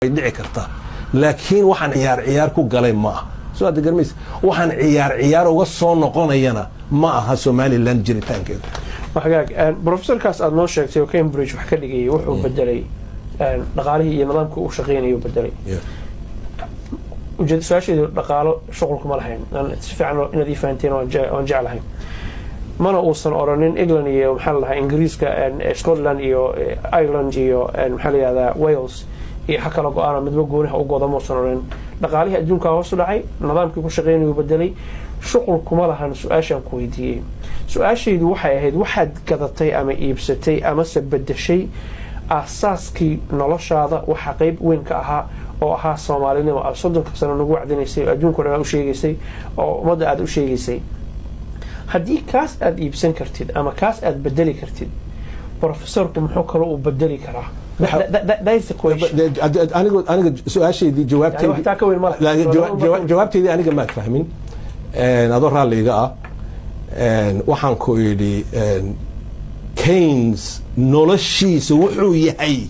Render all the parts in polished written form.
Way dhici kartaa, laakiin waxaan ciyaar ciyaar ku galay ma aha. Soo hadda garmaysa, waxaan ciyaar ciyaar uga soo noqonayana ma aha Somaliland jiritaankeedu. Hagaag, professorkaas aada noo sheegtay oo Cambridge wax ka dhigayay wuxuu bedelay dhaqaalihii iyo nidaamkii uu shaqeynayay uu bedelay. Ujeeda su-aasheedu dhaqaalo shuqulka ma lahayn. Si fiican inaad ii fahanteen waan jeclahay. Mana uusan oranin England iyo, maxaa la dhahaa, Ingiriiska, Scotland iyo Ireland iyo, maxaa la yihahdaa, Wales iyo ha kala go-aano, midba gooniha u goda muusan oranin. Dhaqaalihii adduunkaa hoos u dhacay, nidaamkii ku shaqeynayuu bedelay, shuqul kuma lahan su-aashaan ku weydiiyey. Su-aashaydu waxay ahayd: waxaad gadatay ama iibsatay amase bedeshay aasaaskii noloshaada, waxaa qeyb weyn ka ahaa oo ahaa Soomaalinimo aad 30-ka sano nagu wacdinaysay oo adduunka o dhan aad u sheegaysay oo ummadda aada u sheegaysay. Haddii kaas aada iibsan kartid ama kaas aada bedeli kartid, professorku muxuu kaloo uu bedeli karaa? Aniga su-aashaydii jawaabteydii taa ka weyn ma jawaabteydii aniga maad fahmin, adoo raalliga ah. Waxaan ku idhi Keynes noloshiisa wuxuu yahay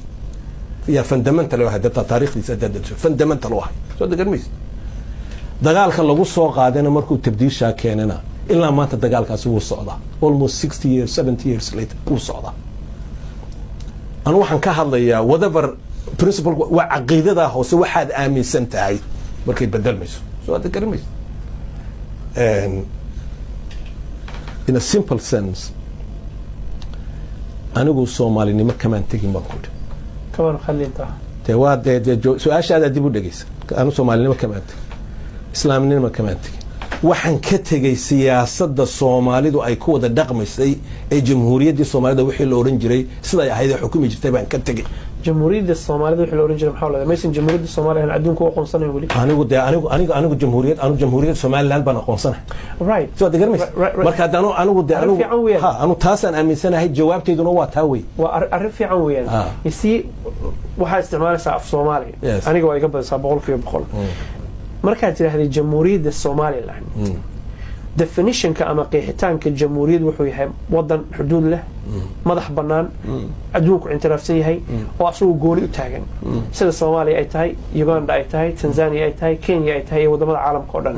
ya fundamental ahay, data taariikhdiisa haddaad fundamental u ahay. Soo degan maysa, dagaalka lagu soo qaadayna markuu tabdiishaa keenana, ilaa maanta dagaalkaasi wuu socdaa, almost 60 years, 70 years later wuu socdaa. Anu waxaan ka hadlayaa whatever principle, waa caqiidadaa hoose waxaad aaminsan tahay markay bedelmayso. Soo hadda garan mayso, in a simple sense, anigu Soomaalinimo kamaan tegin baan ku idhi. Kamaan hadlintaa. Dee waa dee su-aashaadaa dib u dhegeysa. Anu Soomaalinimo kamaan tegin, Islaamnimo kamaan tegin. Waxaan ka tegey siyaasadda Soomaalidu ay ku wada dhaqmaysay ee Jamhuuriyaddii Soomaalida wixii la odhan jiray, siday ahayd ee xukumi jirtay baan ka tegey. Jamhuuriyadda Soomaalida wixii la oran jiray maxaa leedahay? Maysan Jamhuuriyadda Soomaaliya aan adduunka u aqoonsanayn weli. Anigu dee anigu jamhuuriyad, anigu Jamhuuriyadda Somaliland baan aqoonsanahay. Soo ad garmaysa. Marka hadda anigu dee Arrin anigu fiican weeyaan. Ha, anu taasaan aaminsanahay, jawaabteyduna waa taa wey. Waa arrin fiican weeyaan. Si waxaa isticmaalaysaa af Soomaali. Aniga waa iga badisaa 100%. Markaad tidhaahday Jamhuuriyadda Somaliland, definitionka ama qeexitaanka jamhuuriyad wuxuu yahay wadan xuduud leh, madax bannaan, adduunku ictiraafsan yahay oo asagoo gooni u taagan, sida Soomaaliya ay tahay, Uganda ay tahay, Tanzania ay tahay, Kenya ay tahay iyo wadamada caalamka oo dhan.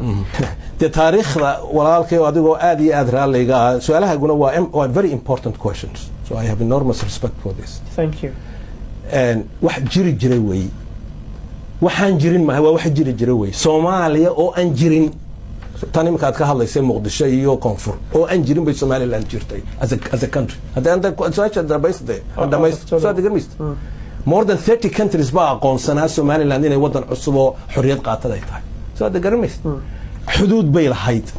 Dee taariikhda, walaalkay, adigoo aad iyo aad raalliga ah, su-aalahaguna waa very important questions, so I have enormous respect for this. Thank you. Wax jiri jiray wey, waxaan jirin maaha, waa wax jiri jira wey. Soomaaliya oo aan jirin, tan iminka aad ka hadlaysay, Muqdisho iyo Koonfur oo aan jirin bay Somaliland jirtay as a country. Hadda anta su-aasha dhamayste, dhamayst, soo degan mayst. More than 30 countries baa aqoonsanaa Somaliland inay wadan cusub oo xorriyad qaatad ay tahay. Soo hadda garan mayst, xuduud bay lahayd.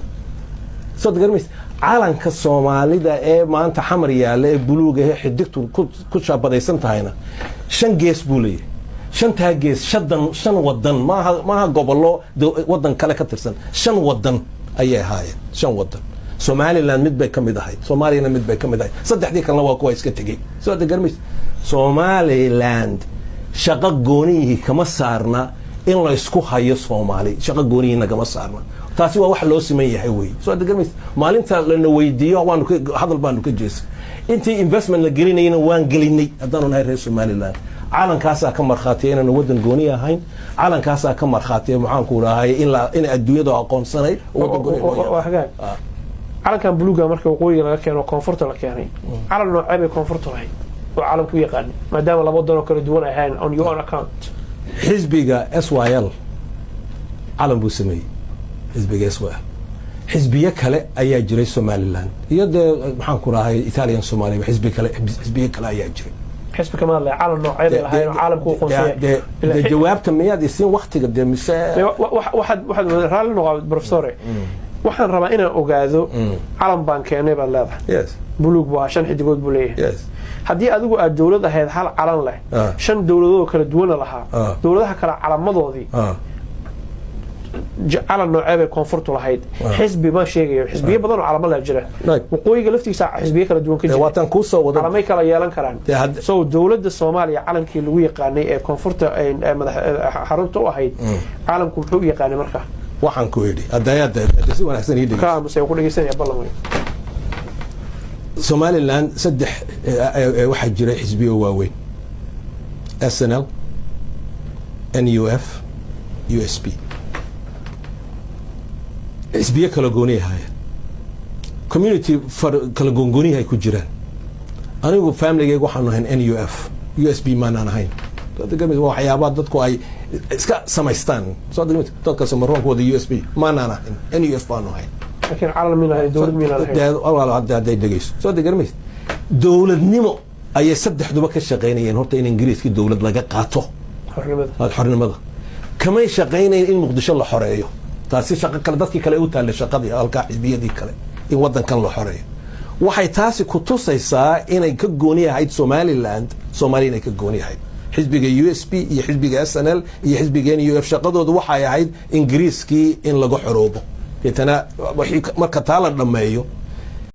Soo garan mayst, calanka Soomaalida ee maanta Xamar yaalla ee buluuga ee xidigtu ku shaabadaysan tahayna shan gees buu leeyahay. Shantaa gees shadan shan wadan maaha, gobollo wadan kale ka tirsan, shan wadan ayay ahaayeen. Shan wadan, Somaliland mid bay ka mid ahayd, Soomaaliyana mid bay ka mid ahayd, saddexdii kalena waa kuwa iska tegey. Soo hadda garmaysa, Somaliland shaqo goonihii kama saarna in la isku hayo Soomaali, shaqo goonihii nagama saarna. Taasi waa wax loo siman yahay wey. Soo hadda garmaysa, maalinta lana weydiiyo waanu ka hadal baanu ka jeesay. Intii investment la gelinayna waan gelinay haddaanu nahay reer Somaliland. Calankaasaa ka markhaatiya inaanu wadan gooni ahayn. Calankaasaa ka markhaatiya, maxaanku dhahay, in adduunyadu aqoonsanayd wadan gooni loo yahay. Waa hagaag. Calankan buluuga marka waqooyiga laga keeno, koonfurta la keenay, calan noocee bay koonfurtu lahayd oo caalamku u yaqaanay, maadaama laba wadan oo kala duwan ay ahayn, on your own account? Xisbiga SYL calan buu sameeyey, xisbiga SYL. Xisbiyo kale ayaa jiray Somaliland iyo dee, maxaan ku rahay, Italian Somalia, xisbi kale, xisbiyo kale ayaa jiray. Xisbi kama hadlaya, calan noocee bay lahayn oo caalamku u aqoonsanyay? Dee jawaabta miyaad isiin waktiga dee mise? Waxaad raalli noqo, professore, waxaan rabaa inaan ogaado calan baan keenay baad leedahay. Buluug buu ahaa, shan xidigood buu leeyahay. Haddii adigu aad dowlad ahayd hal calan leh, shan dowladood oo kala duwana lahaa, dowladaha kale calamadoodii, calan noocee bay koonfurtu lahayd? Xisbi ma sheegayo, xisbiyo badan oo calamo leh jira. Waqooyiga laftiisa xisbiyo kala duwan ka jira. Waataan kuu soo wada. Calamay kala yeelan karaan. Dee So dowladda Soomaaliya calankii lagu yaqaanay ee koonfurta madax xarunta u ahayd, caalamku muxuu u yaqaanay marka? Waxaan ku idhi hadda si wanaagsan ii dhegeyso. Ka aamusay, ku dhegeysanaya, ballan wey. Somaliland saddex waxaa jiray xisbiyo waaweyn: SNL, NUF, USP, xisbiye kala gooni ahaayeen, community kala goongooniyahay ku jiraan. Anigu familygayga waxaanu ahayn NUF, USB maanaan ahayn. Waa waxyaabaha dadku ay iska samaystaan. Dadka Samaroonka wada USB maanaan ahayn, NUF baanu ahayn. Laakiin calan miin ahayn, dowlad miin ahayn. Hadday dhegeyso, soo degarmaysa, dowladnimo ayay saddexduba ka shaqaynayeen. Horta in Ingiriiskii dowlad laga qaato. Xornimada. Xornimada kamay shaqaynayn. In Muqdisho la xoreeyo, taasi shaqo kale, dadkii kale u taallay shaqadii halkaa, xisbiyadii kale, in wadankan la xoreeyo. Waxay taasi ku tusaysaa inay ka gooni ahayd Somaliland, Soomaaliya inay ka gooni ahayd. Xisbiga USP iyo xisbiga SNL iyo xisbiga NUF shaqadoodu waxay ahayd Ingiriiskii in laga xoroobo. Deetana marka taa la dhammeeyo